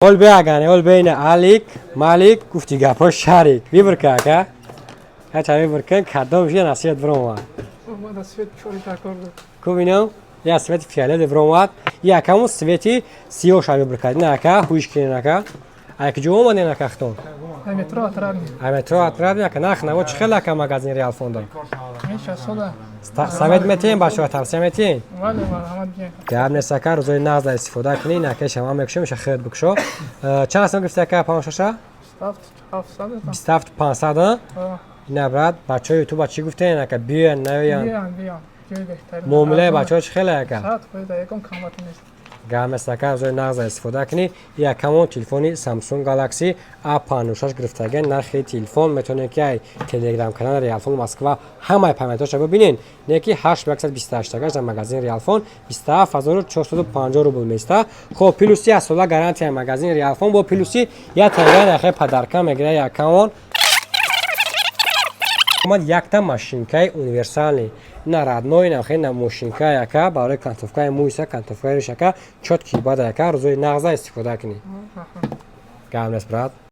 Ҳол биагане, ҳол бейна Алик, Малик, гуфти гапҳо шарик. Выбор ка, ака. Ҳача выбор кун, кадом жи насиҳат биромад. Омада цвет чори такор буд. Ку бинам, я цвети фиолетовый биромад, якаму цвети сиёша выбор кард. На, ака, ҳуш кинен, ака. Ай куҷо омаден, ака, хитон? Ай метро Отрадный. Ай метро Отрадный, ака, нарх наво чӣ хел, ака, магазин Реалфонда? Меша сода. Совет метиҳем, бачаҳо, тавсия метиҳем? Вале, марҳамат, биёед. Гап нест, ака, рӯзои нағза истифода кунӣ, ака, шама мекушем, ша хед бикушо. Чанд сом гирифти, ака, паншаша? 7 700. 27 500, а? Ина, брат, бачаҳои ютуба чӣ гуфтен, ака, биёянд, наёянд? Биёянд, биёянд. Ҷои беҳтарин. Муомилаи бачаҳо чӣ хеле, ака? 100%, ягон камбати нест. Гап нест, ака, рӯзои нағза истифода кунӣ. Якамон телефони Samsung Galaxy A56 гирифтаген. Нархи телефон метавонед, ки ай телеграм канали Реалфон Москва ҳамаи памятоша бибинед, не ки 8128 агаш дар магазин Реалфон 27 450 рубл места. Хоб, плюси 1 сола гарантияи магазин Реалфон, бо плюси як танга нахе подарка мегира. Якамон омад якта машинкаи универсальный, на родной, на хе, на мошинка, яка, барои кантовкаи мӯйса, кантовкаи ришака, чёткий бада, яка, рӯзои нағза истифода кунӣ. Гап нест, брат.